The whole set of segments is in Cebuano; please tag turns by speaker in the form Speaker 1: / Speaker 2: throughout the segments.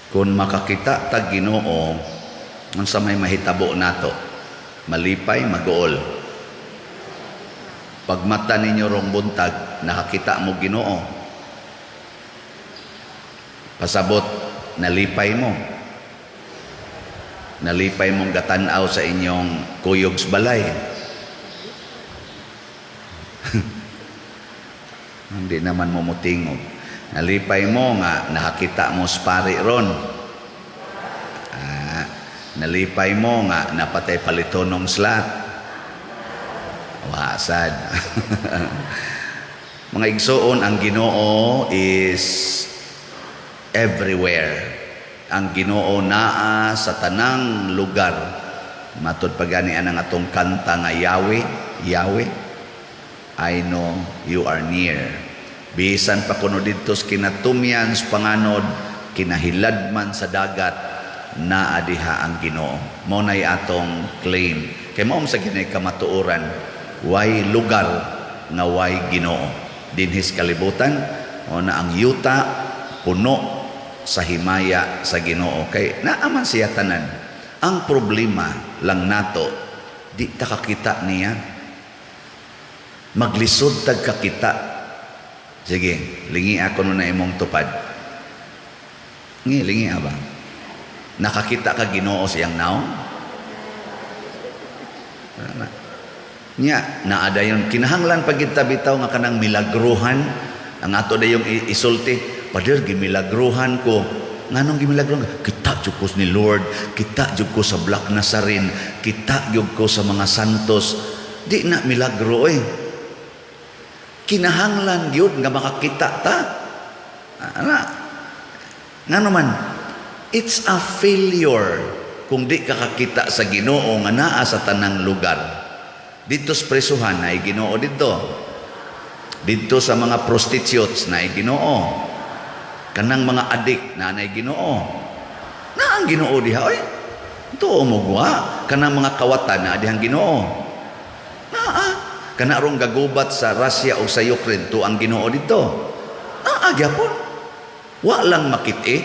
Speaker 1: Kung makakita tag Ginoo, unsa may mahitabo nato? Malipay, maguol? Pagmata ninyo rong buntag, nakakita mo Ginoo. Pasabot, nalipay mo. Nalipay mong gatanaw sa inyong kuyog sa balay. Hindi naman mo mutingog. Nalipay mo nga nakakita mo sa pari ron. Ah, nalipay mo nga napatay palitonong slot. Wa sad. Mga igsoon, ang Ginoo is everywhere. Ang Ginoo naa sa tanang lugar. Matod pa gani ang atong kanta nga "Yahweh, Yahweh, I know you are near." Bisan pa kuno didto sa kinatumyan sa panganod, kinahiladman sa dagat, naa diha ang Ginoo. Mao nay atong claim. Kay mao sa kini kamatuoran, way lugar nga way Ginoo. Dinhis kalibutan, o na ang yuta puno sa himaya sa Ginoo, kay naa man siya tanan. Ang problema lang nato, di ta kakita niya. Maglisod tag kakita. Sige, lingi ako na imong tupad. Ngi, lingi ba? Nakakita ka Ginoo siyang naong? Wala. Nya, naa dayon kinahanglan pag kita bitaw nga kanang milagruhan. Ang ato dayong isulti, "Pader, gimilagruhan ko." Nganong gimilagruhan? Kita jud ko ni Lord, kita jud ko sa Black Nazarene, kita jud ko sa mga santos. Di na milagro eh. Kinahanglan gyud nga makakita ta. Ana. Ngano man, it's a failure kung di ka kakita sa Ginoo nga naa sa tanang lugar. Dito sa presuhan naay Ginoo dito. Dito sa mga prostitutes naay Ginoo. Kanang mga adik na naay Ginoo. Na ang Ginoo diha oy. Tuo mo gwa kanang mga kawatan naa dihang Ginoo. Naa kana rong gagubat sa Russia o sa Ukraine to ang Ginoo dito. Naa gyapon. Wa lang makit-i.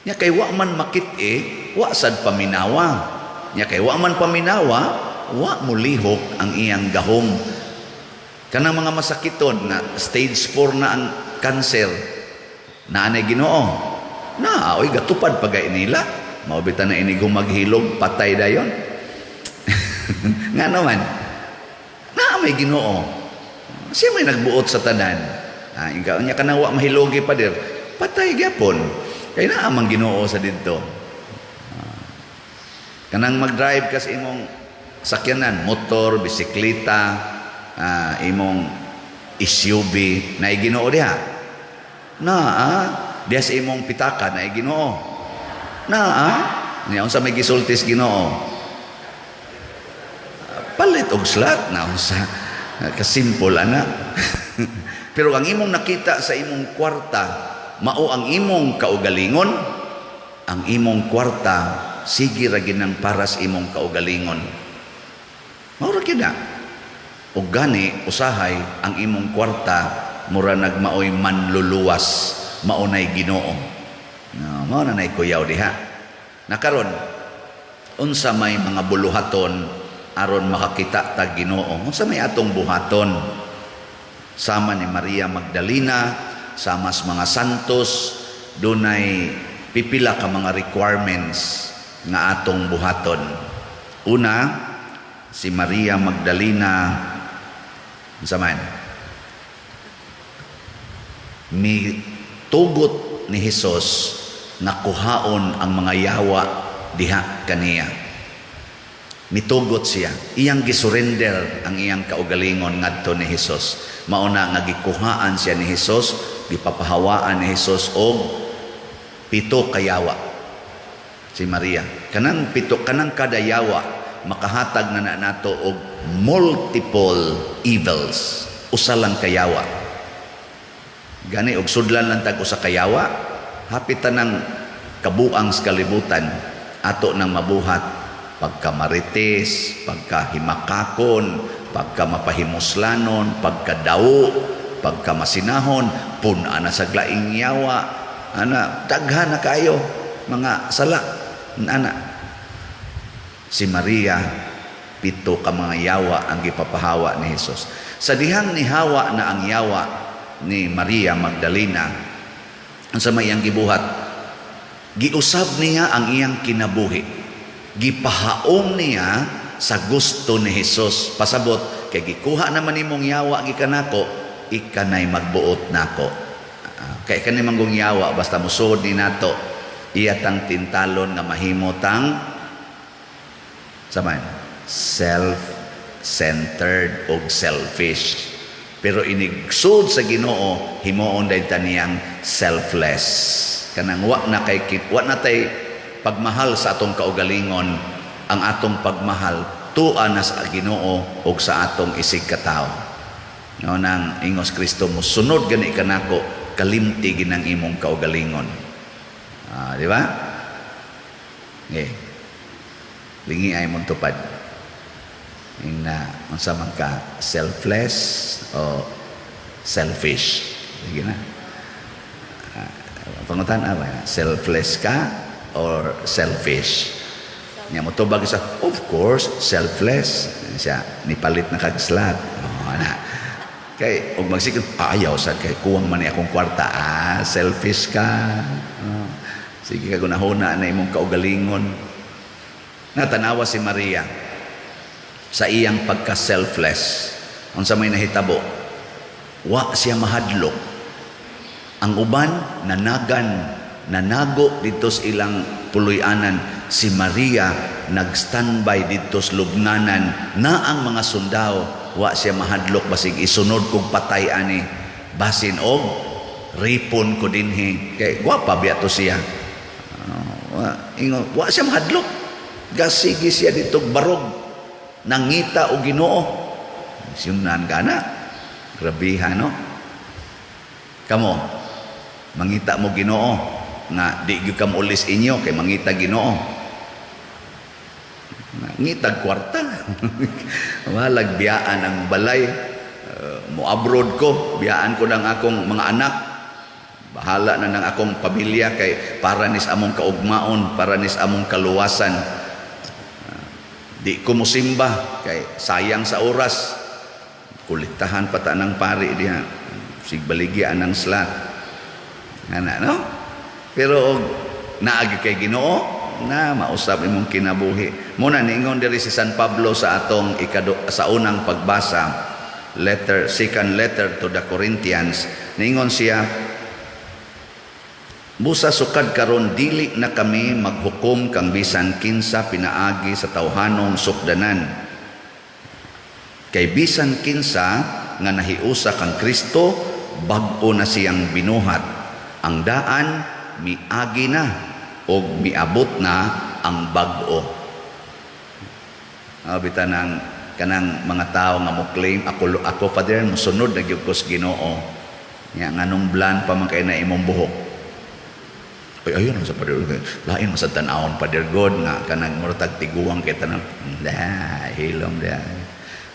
Speaker 1: Nya kay wa man makit-i, wa sad paminawa. Nya kay wa man paminawa, wa mulihok ang iyang gahom. Kanang mga masakiton nga stage 4 na ang cancer, naa nay Ginoo. Na oy, gatupad pagay nila. Mao bitaw na inig maghilog, patay dayon. Nga naman, naa may Ginoo. Siya may nagbuot sa tanan. Ah, ikaw nya kanang wa mahilogi, pader, patay gyapon. Kay naa mang Ginoo sa didto. Ah, kanang mag-drive ka sa imong sakyanan, motor, bisikleta, imong SUV, naay Ginoo diha. Na, diha sa imong pitaka naay Ginoo. Na, niya unsa may gisultis Ginoo? Palit og slot na unsa kasimple ana. Pero ang imong nakita sa imong kwarta, mao ang imong kaugalingon. Ang imong kwarta sige ra ginang para sa imong kaugalingon. Mao ra gyud na. Og gani usahay ang imong kwarta mura nagmaoy manluluwas, mao nay Ginoo. No, mao na nay kuyaw diha. Nakaron, unsa may mga buluhaton aron makakita ta Ginoo? Unsa may atong buhaton? Sama ni Maria Magdalena, sama sa mga santos, dunay pipila ka mga requirements nga atong buhaton. Una, si Maria Magdalena, unsa man? Mi tugot ni Hesus nga kuhaon ang mga yawa diha kaniya. Mitugot siya. Iyang gisurrender ang iyang kaugalingon ngadto ni Hesus. Mao na nga gikuhaan siya ni Hesus, gipapahawaan ni Hesus og pito kayawa si Maria. Kanang pito, kanang kada yawa makahatag na na nato og multiple evils. Usa lang kayawa. Gani og sudlan lang tag usa kayawa, hapit tanang kabuang sa kalibutan ato nang mabuhat, pagka marites, pagka himakakon, pagka mapahimuslanon, pagka dawo, pagka masinahon, pun-a na sa laing yawa, ana, daghan na kayo. mga sala. Ana si Maria, pito ka mga yawa ang gipapahawa ni Jesus. Sa dihang nihawa na ang yawa ni Maria Magdalena, ang sa may iyang gibuhat, giusab niya ang iyang kinabuhi, gipahaom niya sa gusto ni Jesus. Pasabot kay gikuha naman nimong yawa gikan nako, ikanay magbuot nako. Ah, kay kani manggong yawa, basta musuod ni nato, iya tang tintalon nga mahimo tang saman self-centered og selfish. Pero inigsud sa Ginoo, himuon dahil ta niyang selfless, kanang wa na kay wa na tay pagmahal sa atong kaugalingon. Ang atong pagmahal tua na sa Ginoo ug sa atong isig katawo. No, nang ingos Kristo, "Musunod gani kanako, kalimti ginang imong kaugalingon." Ah, di ba? Eh, lingi ay mong tupad. Ing na unsa man ka, selfless o selfish? Sige na. Ah, pangutan ba, selfless ka or selfish? Nya mo tubag sa, "Of course, selfless." Siya, nipalit na kag slot. Oh, ana. Kay og magsikot, "Ayaw sad kay kuwang man ni akong kwarta." Ah, selfish ka. Oh. Sige ka gunahuna na imong kaugalingon. Natanawa si Maria sa iyang pagka-selfless. Unsa may nahitabo? Wa siya mahadlok. Ang uban nanagan, nanago dito sa ilang puloy-anan. Si Maria nag-standby dito sa lubnganan na ang mga sundao. Wa siya mahadlok, basig isunod kog patay ani, basin og ripon ko dinhi, kay gwapa biya to siya. Wa, ingon, wa siya mahadlok, gasigi siya dito barog, nangita og Ginoo. Siyunan ka na, grabiha, no? Kamo, mangita mo Ginoo nga di gyud ka muulis inyo kay mangita Ginoo, ngitag kwarta, walag biyaan ang balay. Mo abroad ko, biyaan ko ng akong mga anak, bahala na ng akong pamilya kay para nis among kaugmaon, para nis among kaluwasan. Di ko musimba kay sayang sa oras, kulitahan pa ta ng pari diha, sigbaligya ng slot, ana, no? Pero og naagi kay Ginoo na mausab imong kinabuhi. Muna niingon diri si San Pablo sa atong ikado, sa unang pagbasa, letter, second letter to the Corinthians, niingon siya, "Busa sukad karon dili na kami maghukom kang bisan kinsa pinaagi sa tawhanong sukdanan. Kay bisan kinsa nga nahiusa kang Kristo, bag-o na siyang binuhat. Ang daan miagi na og miabot na ang bag-o." Ah, bita ng kanang mga tao nga mo claim, "Ako, ako, Father, mosunod na gyud ko sa Ginoo." Nya nganong blonde pa man kay na imong buhok? "Ay, ayun sa Father, lain man sa tan-awon, Father God, nga kanang murag tiguang kay tanan." Da, hilom da.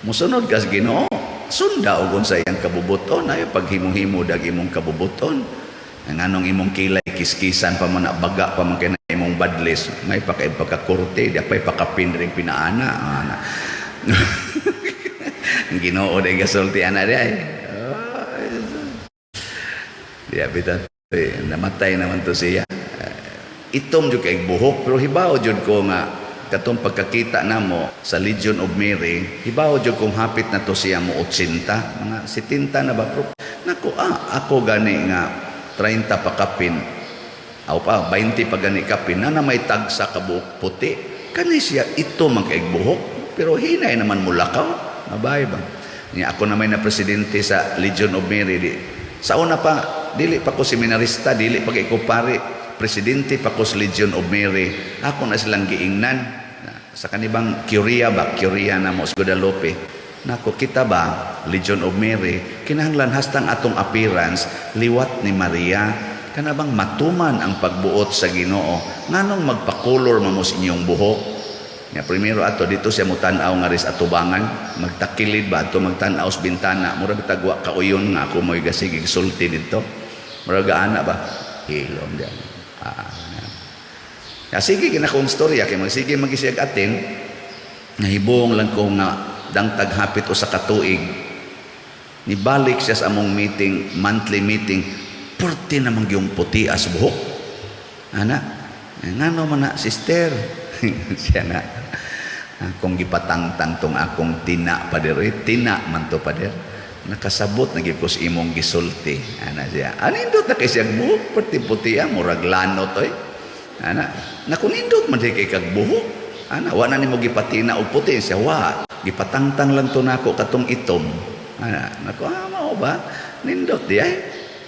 Speaker 1: Mosunod ka sa Ginoo, sunda og unsa iyang kabubuton, ay paghimo-himo dag imong kabubuton. Ang anong imong kilay kiskisan pa man na, baga pa man kay na imong badlis, may paka pagkakurte, di pa'y pakapin ring pinaana. Ana. Ang Ginoo day gasulti ana di ay. Oh, di bitaw eh, namatay naman to siya. Itom jud kay buhok, pero hibaw jud ko nga katong pagkakita namo sa Legion of Mary, hibaw jud kung hapit na to siya mo 80, mga 70 na ba, pero nako, ah, ako gani nga 30 pa kapin aw pa 20 pa gani kapin na na may tagsa ka buhok puti, kani siya ito man kay buhok, pero hinay naman mo lakaw, mabay ba niya. Ako na may na presidente sa Legion of Mary, di sa una pa, dili pa ko seminarista, dili pa kay ko pare, presidente pa ko sa Legion of Mary. Ako na silang giingnan sa kanibang Curia ba, Curia na mo sa Guadalupe. Nako, kita ba, Legion of Mary, kinahanglan hastang atong appearance liwat ni Maria, kana bang matuman ang pagbuot sa Ginoo. Nganong magpakulor man mo sa inyong buhok? Nga primero ato dito siya mutan-aw nga ris atubangan, magtakilid ba ato, magtan-aw sa bintana, mura bitag wa kauyon nga ako mo'y gasigig sulti dito. Mura gaana ba? Hilom diyan. Ah, Ya, sige gina kong storya kay magsige magisiyag atin. Nahibong lang ko nga dangtag hapit 1 ka tuig, nibalik siya sa among meeting, monthly meeting, purti namang yung puti as buhok. Ana, eh, ngano man na, sister? Siya na, akong gipatangtang tong akong tina, pader. Eh, tina man to, pader. Nakasabot na gyud ko sa imong gisulti. Ana siya. Anindot na kay siya buhok, purti puti ah, murag lanot oy. Ana, nakunindot man di kay kag buhok. Ana, wa na nimo gipatina og puti siya, wa. Gipatangtang lang to nako katong itom. Ana, nako, ah, mao ba? Nindot di ay.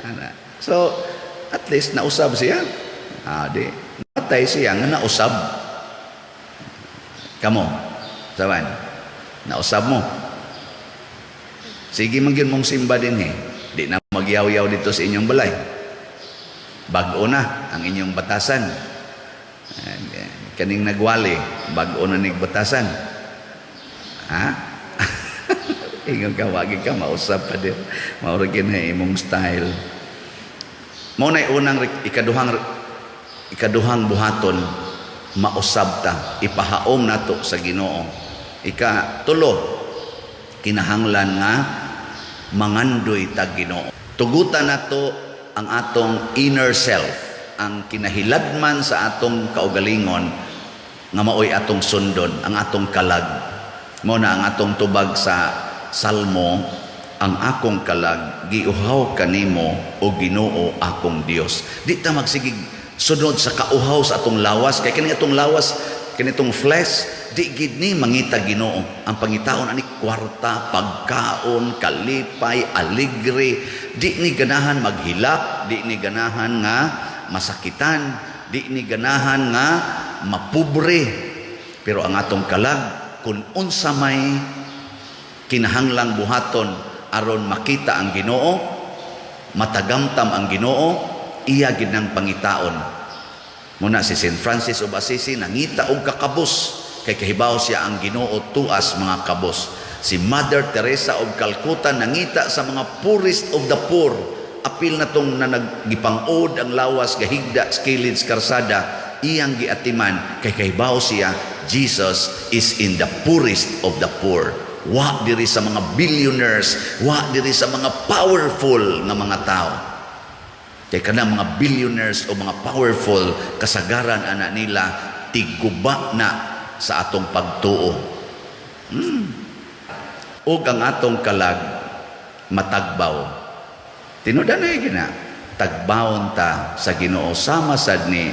Speaker 1: Ana. So, at least nausab siya. Ah, di. Matay siya nga nausab. Kamo, saban, nausab mo. Sige man gyud mong simba din eh. Di na magyaw-yaw dito sa inyong balay. Bag-o na ang inyong batasan. Eh, kaning nagwali, bag-o na nig batasan. Ha? Ingon ka, wagi ka, mausab pa din. Mao ra gyud na imong style. Mao na unang ikaduhang buhaton, mausab ta, ipahaom nato sa Ginoo. Ikatulo, kinahanglan nga mangandoy ta Ginoo. Tugutan nato ang atong inner self, ang kinahiladman sa atong kaugalingon nga maoy atong sundon, ang atong kalag. Mao na ang atong tubag sa Salmo, "Ang akong kalag giuhaw kanimo, o Ginoo akong Dios." Di ta magsigig sunod sa kauhaw sa atong lawas kay kini atong lawas, kini itong flesh, di gid ni mangita Ginoo. Ang pangitaon ani kwarta, pagkaon, kalipay, aligre. Di ni ganahan maghilak, di ni ganahan nga masakitan, di ni ganahan nga mapobre. Pero ang atong kalag, kung unsa may kinahanglang buhaton aron makita ang Ginoo, matagamtam ang Ginoo, iya gid nang pangitaon. Muna si St. Francis of Assisi nangita og kakabos kay kahibaw siya ang Ginoo tuas mga kabos. Si Mother Teresa of Calcutta nangita sa mga poorest of the poor. Apil na tong na naggipang-od ang lawas, gahigda sa kilid sa karsada, iyang giatiman kay kahibaw siya Jesus is in the poorest of the poor. Wa diri sa mga billionaires, wa diri sa mga powerful nga mga tao. Kay kanang mga billionaires o mga powerful, kasagaran ana nila tiguba na sa atong pagtuo. Ug ang atong kalag matagbaw. Tinuod na gina, tagbawon ta sa Ginoo sama sad ni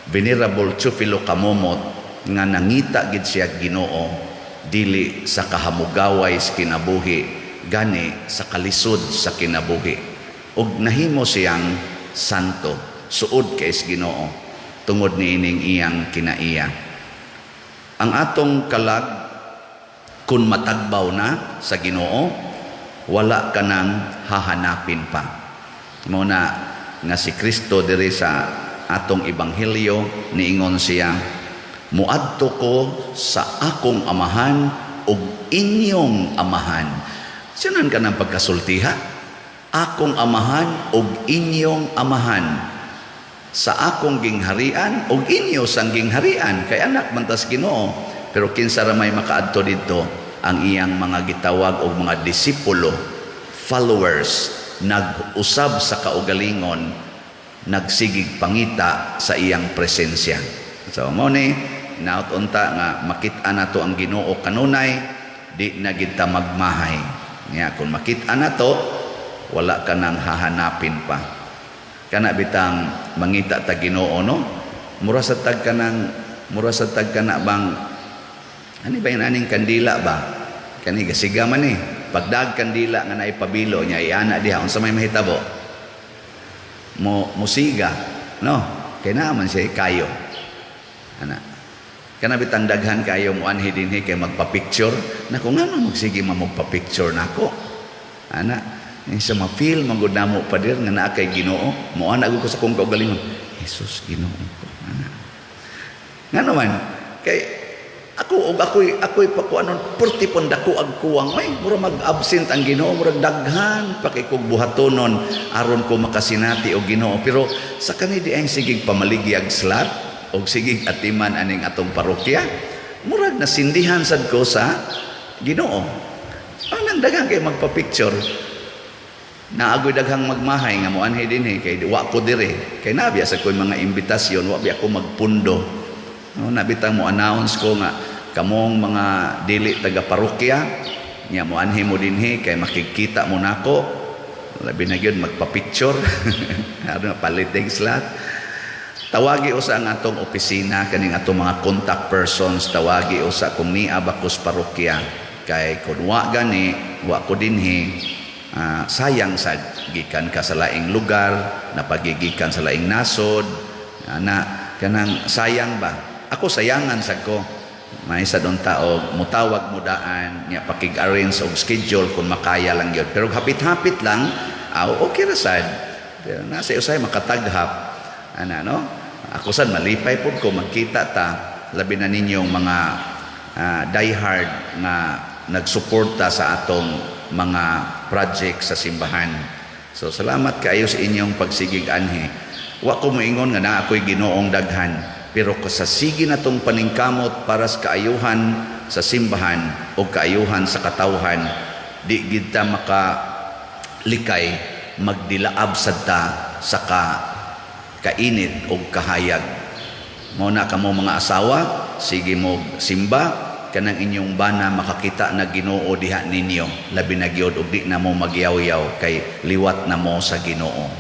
Speaker 1: Venerable Teofilo Camomot nga nangita gid siya Ginoo dili sa kahamugaway sa kinabuhi, gani sa kalisod sa kinabuhi, ug nahimo siyang santo, suod kay sa Ginoo tungod niining iyang kinaiya. Ang atong kalag kun matagbaw na sa Ginoo, wala ka nang hahanapin pa. Mao na nga si Kristo diri sa atong ebanghelyo niingon siya, "Muadto ko sa akong amahan ug inyong amahan." Sinan ka ng pagkasultiha? Akong amahan ug inyong amahan. Sa akong gingharian ug inyo sang gingharian, kay anak man tas Ginoo. Pero kinsa ra may makaadto didto? Ang iyang mga gitawag og mga disipulo, followers, nag-usab sa kaugalingon, nagsigig pangita sa iyang presensya. So mo ni naot unta nga makit-an nato ang Ginoo kanunay, di na gid ta magmahay. Nya kung makit-an nato, wala ka nang hahanapin pa. Kana bitang mangita ta Ginoo, no? Mura sa tag kana bang ani ba yun, aning kandila ba? Kani gasiga man eh. Pagdag kandila nga naay pabilo niya iana diha, unsa may mahitabo? Mo musiga, no? Kay naa man siya kayo. Ana. Kana bitang daghan kayo mo anhi dinhi kay magpa-picture. Nako, ngano magsige man magpa-picture nako? Ana, yung sa ma-feel man gud namo, pader, nga naa kay Ginoo. Mo ana gud ko sa akong kaugalingon. Jesus, Ginoo ko. Ana. Ngano man kay ako og ako'y pakuanon perti pon dako ag kuwang may mura mag-absent ang Ginoo, murag daghan pa kay kog buhatonon aron ko makasinati og Ginoo. Pero sa kani di ay sigig pamaligyag slot. Og sige atiman aning atong parokya, murag nasindihan sad ko sa Ginoo. Anang daghang kay magpa-picture. Naagoy daghang magmahay nga moanhi dinhi kay wa ko dire. Kay nabiya sa ko'y mga imbitasyon, wa biya ko magpundo. No, nabitang mo announce ko nga kamong mga dili taga parokya nya moanhi mo dinhi kay makikita mo nako, labi na gyud magpa-picture, ano, palitig slot. Tawagi usa ang atong opisina, kaning atong mga contact persons, tawagi usa kung nia ba kos parokya, kay kun wa gani, wa ko dinhi, sayang sa gikan ka sa laing lugar, napagigikan sa laing nasod, ana, kanang sayang ba. Ako, sayangan sad ko. May sa doon tao mutawag mo daan nya, pakig-arrange og schedule kung makaya lang gyud, pero hapit-hapit lang, aw, okay ra sad, pero nasa usay makataghap ana, no? Ako sad malipay pud ko magkita ta, labi na ninyong mga diehard nga nagsuporta sa atong mga project sa simbahan. So salamat kaayo sa inyong pagsigig anhi. Wa ko moingon nga naa ako'y Ginoong daghan, pero sa sige natong paningkamot para sa kaayuhan sa simbahan o kaayuhan sa katawhan, di gid ta maka likay magdilaab sad ta sa kainit o kahayag. Mao na kamo mga asawa, sige mo simba, kanang inyong bana makakita na Ginoo diha ninyo, labi na gyud og di na mo magyaw-yaw kay liwat na mo sa Ginoo.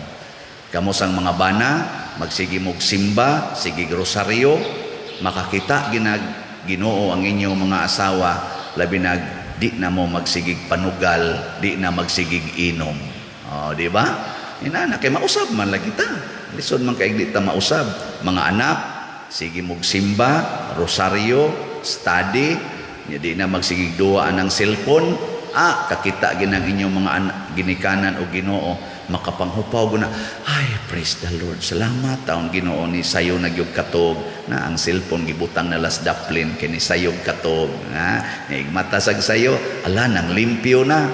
Speaker 1: Kamo sang mga bana, magsige mog simba, sige rosaryo, makakita ginag Ginoo ang inyong mga asawa, labi na di na mo magsigig panugal, di na magsigig inom. Oh, di ba? Inana kay mausab man lagi ta. Lisod man kay di ta mausab. Mga anak, sige mog simba, rosaryo, study, nya di na magsigig duwa anang cellphone. Ah, kakita ginang inyong mga anak, ginikanan o Ginoo, makapanghupaw guna. Ay, praise the Lord. Salamat taon Ginoo ni sayo na gyud katog na ang cellphone gibutang na las daplin kay ni sayog katog. Ha? Mata sag sayo, ala nang limpyo na.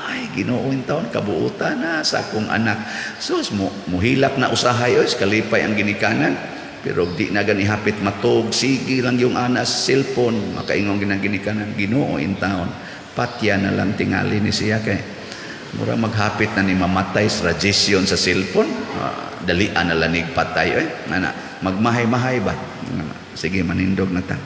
Speaker 1: Ay, Ginoo taon kabuutan na sa akong anak. Sus, mo muhilak na usahay oy, kalipay ang ginikanan. Pero di na gani hapit matog, sige lang yung anas cellphone, makaingong ginang ginikanan, Ginoo in taon. Patya na lang tingali ni siya kay mura maghapit na ni mamatay sa radiation sa cellphone. Dalian na lanig patay eh. Ana, magmahay-mahay ba? Sige, manindog na ta.